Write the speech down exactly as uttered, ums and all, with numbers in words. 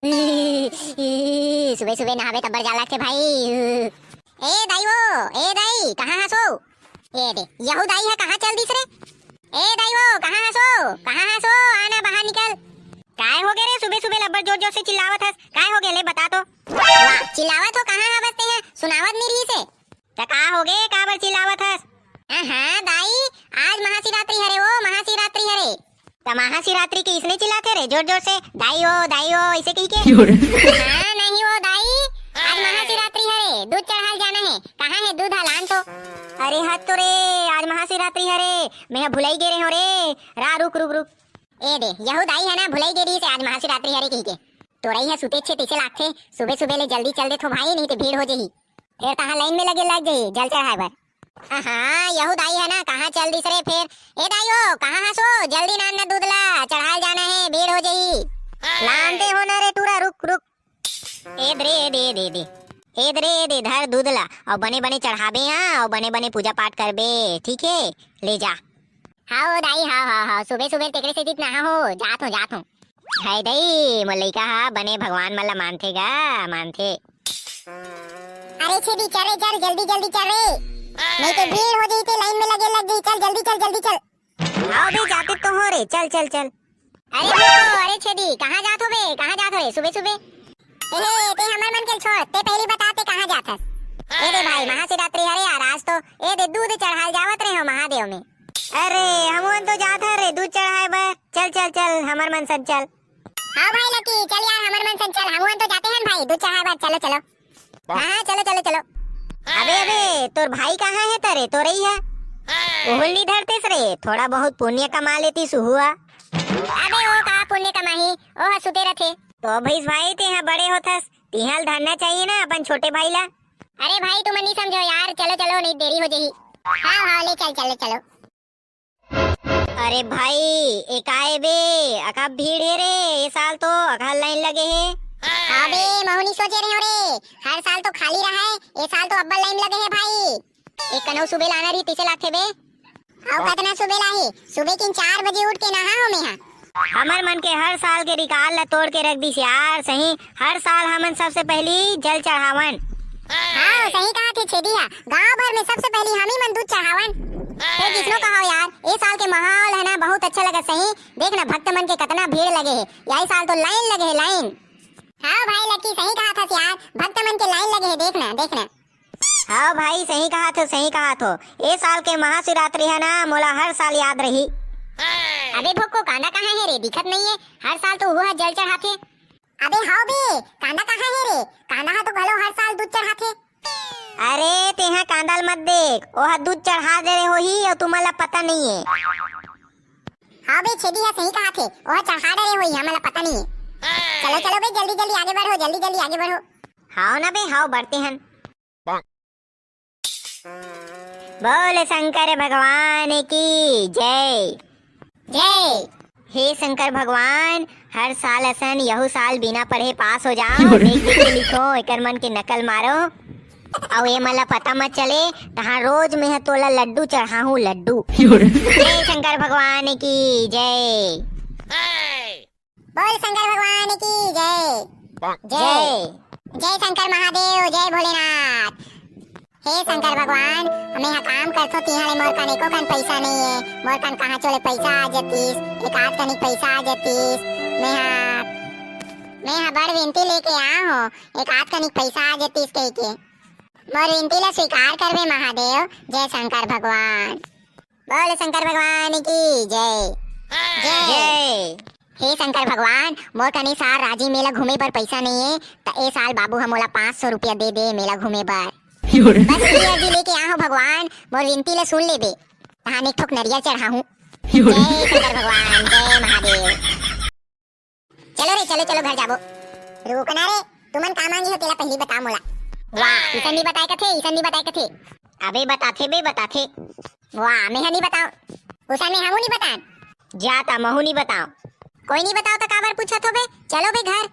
सुबह सुबह नहावे तब्बर जाय लागथे भाई। ए दाई वो, ए दाई, कहाँ हस वो? ए दे, यहू दाई ह कहाँ चल दिस रे? ए दाई वो, कहाँ हस वो? कहाँ हस वो? आना बाहर निकल। काय हो गे रे, सुबह सुबह लब्बर जोर जोर से चिल्लावत हस? काय हो गे ले, बता तो। वाह, चिल्लावत हो कहाँ हवस तें ह? सुनावत नहीं रहिस हे। त का हो गे, काबर चिल्लावत हस? हाँ, हाँ, दाई, आज महाशिवरात्रि हरे वो, महाशिवरात्रि हरे। त महाशिवरात्रि के इसने चिल्लाथे रे, जोर जोर से, "दाई ओ, दाई ओ", इसे कहि के? क्यों रे? हाँ, नहीं वो दाई, आज महाशिवरात्रि हरे, दूध चढ़ाय ल जाना हे। कहाँ हे दूध ह, लान तो। अरे हद तो रे, आज महाशिवरात्रि हरे, मैं ह भुलाई गे रहे हो रे। रा, रुक, रुक, रुक। ए दे, यहू दाई ह ना, भुलाई गे रहिस हे आज महाशिवरात्रि हरे कहि के। तोरई ह सुते छे तइसे लागथे, सुबह सुबह ले जल्दी चल देथो भाई, नहीं तो भीड़ हो जही। फेर तहाँ लाइन में लगे लग जही जल चढ़ाय बर। अहा, यहू दाई ह ना, कहाँ चल दिस रे फेर? ए दाई ओ, कहाँ हस वो? जल्दी लान ना दूध ला, चढ़ाय ल जाना हे, भीड़ हो जही। लानते हो ना रे टूरा, रुक, रुक। ए दे रे, ए दे, ए दे, ए दे। ए दे रे, ए दे, धर दूध ला, अउ बने बने चढ़ाबे, हाँ, अउ बने बने पूजा पाठ करबे, ठीक हे? ले जा। हाव दाई, हाव, हाव, हाव, सुबह सुबह तेकरे सेती नहा हो, जात हो, जात हो। हाय दाई, मोर लइका ह बने भगवान मन ला मानथे गा, मानथे। अरे छेदी, चल रे, चल, जल्दी, जल्दी चल रे। नहीं तो भीड़ हो जही, ते लाइन में लगे लग जही। चल, जल्दी चल, जल्दी चल। हाव बे, जाते तो हो रे, चल, चल, चल। अरे हो, अरे छेदी, कहाँ जात हो बे, कहाँ जात हो रे सुबह सुबह? ए, ते हमर मन के छोड़, ते पहली बता ते कहाँ जात हस? ए दे भाई, महाशिवरात्रि हरे यार आज तो। ए दे, दूध चढ़ाय ल जावत रहे हो महादेव में। अरे, हमन तो जात हन रे दूध चढ़ाय बर। चल, चल, चल, हमर मन संग चल। हाँ भाई लकी, चल यार, हमर मन संग चल, हमन तो जाते हन भाई दूध चढ़ाय बर। चलो, चलो। हाँ, हाँ, चलो, चलो, चलो। अबे, अबे, तोर भाई कहाँ हे त रे, तोरई ह? ओहू ल नी धरतेस रे, थोड़ा बहुत पुण्य कमा लेतिस उहू ह। अबे, ओ का पुण्य कमाही, ओ ह सुते रथे। तो भैंस भाई, तेहा बड़े होथस, तिहा ल धरना चाहिए ना अपन छोटे भाई ला। अरे भाई, तुमन नी समझो यार, चलो, चलो, नहीं देरी हो जही। हाँ, हाँ, ले चल, चलो, चलो। अरे भाई, ए काय बे, अका भीड़ हे रे, ए साल तो अका लाइन लगे हे। हाँ बे, महू नी सोचे रहे हो रे, हर साल तो खाली रहा है, ए साल तो अब्बड़ लाइन लगे हे भाई। एक कनऊ सुबे लाना रही, तिसे लाथे बे। अउ कतना सुबे लाही, सुबे किन चार बजे उठ के नहा हो मेहा। हमर मन के हर साल के रिकॉर्ड ला तोड़ के रख दिस यार, सही हर साल हमन सबसे पहली जल चढ़ावन। हाँ, सही कहा थे छेदी हा, गांव भर में सबसे पहली हमी मन दूध चढ़ावन। फेर जिसनो कहो यार, ए साल के माहौल है ना, बहुत अच्छा लगा सही। देख ना, भक्त मन के कतना भीड़ लगे है, यही साल तो लाइन लगे है, लाइन। हाँ भाई लकी, सही कहा था यार, भक्त मन के लाइन लगे है, देख ना, देख ना। हाँ भाई, सही कहा थो, सही कहा थो। ए साल के महाशिवरात्रि है ना, मोला हर साल याद रही। अबे भोको, कांदा कहाँ है रे? दिखत नहीं है। हर साल तो वो जल चढ़ाथे। अबे हाँ बे, कांदा कहाँ है रे? कांदा हा तो घलो हर साल दूध चढ़ाथे। अरे तेहा कांदा ल मत देख, ओहा दूध चढ़ा दे रहे होही अउ तुमन ला पता नहीं है। हाँ बे, छेदी हा सही कहा थे, ओहा चढ़ा दे रहे होही, हमन ला पता नहीं है। चलो चलो बे, जल्दी जल्दी आगे बढ़ो, जल्दी जल्दी आगे बढ़ो। हाव ना बे, हाव बढ़ते हन। बोल शंकर भगवान की जय। जय। हे शंकर भगवान, हर साल असन यहू साल बिना पढ़े पास हो जाओ। देख देख के लिखो, एकर मन के नकल मारो। अउ ए मन ला पता मत चले, तहाँ रोज मैं ह तोला लड्डू चढ़ाहूँ, लड्डू। हे शंकर भगवान की जय। बोल शंकर भगवान की जय। जय। जय शंकर महादेव, जय भोलेनाथ। हे शंकर भगवान, मैं हा काम करथो, तिहा ले मोर कन एको कन पैसा नहीं है। मोर कन कहाँ चोले पैसा आ जतीस, एक आध कनिक पैसा आ जतीस। मैं हा, मैं हा बड़ विनती लेके आ हो, एक आध कनिक पैसा आ जतीस कह के। मोर विनती ला स्वीकार करबे महादेव। जय शंकर भगवान। बोल शंकर भगवान की जय। जय। जय। हे शंकर भगवान, मोर कने साल राजी मेला घूमे बर पैसा नहीं है, त ए साल बाबू ह मोला पाँच सौ रुपया दे दे मेला घूमे बर। बस ये अर्जी लेके आ हो भगवान, मोर विनती ला सुन लेबे। तहान एक ठोक नरिया चढ़ाहूँ। जय शंकर भगवान, जय महादेव। चलो रे, चलो, चलो, घर जाबो। रुकना रे, तुमन का मांगे हो, तेला पहली बता मोला। वाह, इसन नहीं बताए कथे, इसन नहीं बताए कथे। अबे बताथे बे, बताथे। वाह, मैं नहीं बताओ। उसन में हमू नहीं बतान। जा ता, महू नहीं बताओ। कोई नहीं बताओ तो काबर पूछत हो बे? चलो बे घर।